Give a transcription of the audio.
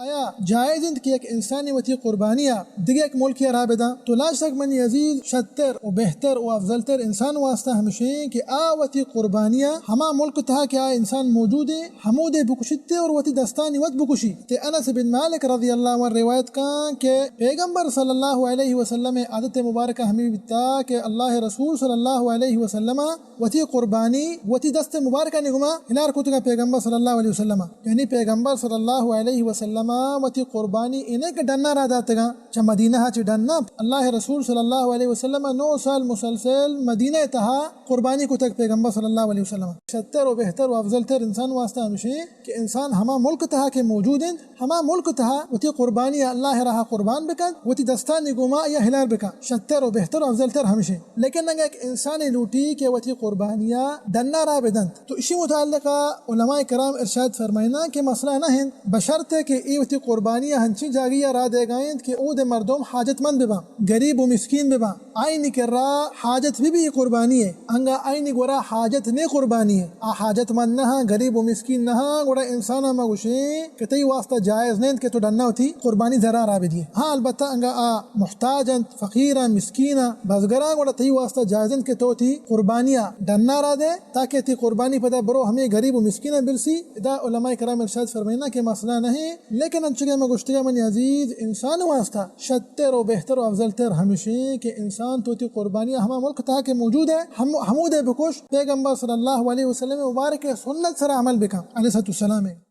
آیا جائز انت کہ یک انسانی وتی قربانی ء دگہ یک ملکے ء را بداں؟ تو لا شک منی عزیز، شتر و بہتر و افضل تر انسان واسطہ ہمشیں کہ آ وتی قربانی ء ہما ملک تہا کہ آ انسان موجود ہیں، ہمودے بکشیت اور وتی دستانی وت بکشی۔ تے انس بن مالک رضی اللہ عنہ روایت کاں کہ پیغمبر صلی اللہ علیہ وسلم عادت مبارکہ ہمیں بیتا کہ اللہ رسول صلی اللہ علیہ وسلم وتی قربانی وتی دست مبارکانی گما ہلار کتگا پیغمبر صلی اللہ علیہ وسلم۔ یعنی پیغمبر صلی اللہ علیہ وسلم وتی قربانی انہیں کہ ڈنا را داتگا، چہ مدینہ چہ ڈنا۔ اللہ رسول صلی اللہ علیہ وسلم نو سال مسلسل مدینہ تہا قربانی کتگ پیغمبر صلی اللہ علیہ وسلم۔ شتر و بہتر و افضل تر انسان واسطہ ہمشیں کہ انسان ہما ملک تہا کہ موجود انت، ہما ملک تہا وتی قربانی اللہ راہ قربان بکن، وتی دستانی گوما یا ہلار بکن، شتر و بہتر و افضل تر ہمشیں۔ لیکن اگر یک انسانی لوٹی کہ وتی قربانیا ڈنا را بدنت، تو اشی متعلقہ علماء کرام ارشاد فرمائنا کہ مسئلہ نہ انت، بشرط کہ ای وتی قربانیا ہنچی جاگیا را دیگا انت کہ اود مردم حاجت مند ببن، غریب و مسکین ببن، آئینی کرا حاجت بہ بی قربانی ہے، انگا آئینی گورا حاجت نے قربانی ہے، آ حاجت مند نہ ہاں، غریب و مسکین نہ ہاں، گڑا انسان ما گوشیں کہ تئی واسطہ جائز نہیں کہ تو ڈنا وتی قربانی زرا را بدیے۔ ہاں، البتہ انگا آ محتاج انت، فقیر انت، مسکین انت، بزگر انت، گڑا تئی واسطہ جائز انت کہ تو وتی قربانی ڈنا را دے، تاکہ تئی قربانی پدا برو ہمیں غریب و مسکین برسی۔ ادا علماء کرام ارشاد فرمائنا کہ مسئلہ نہیں، لیکن انچو کہ ہمے گوشتگا منی عزیز، انسان واسطہ شتر و بہتر و افضل تر ہمشیں کہ انسان تو وتی قربانی ہما ملک تہا کہ موجود ہے، ہم، ہمودے بکش۔ پیغمبر صلی اللہ علیہ وسلم مبارک سنت سرا عمل بکن، علیہ الصلوۃ والسلام۔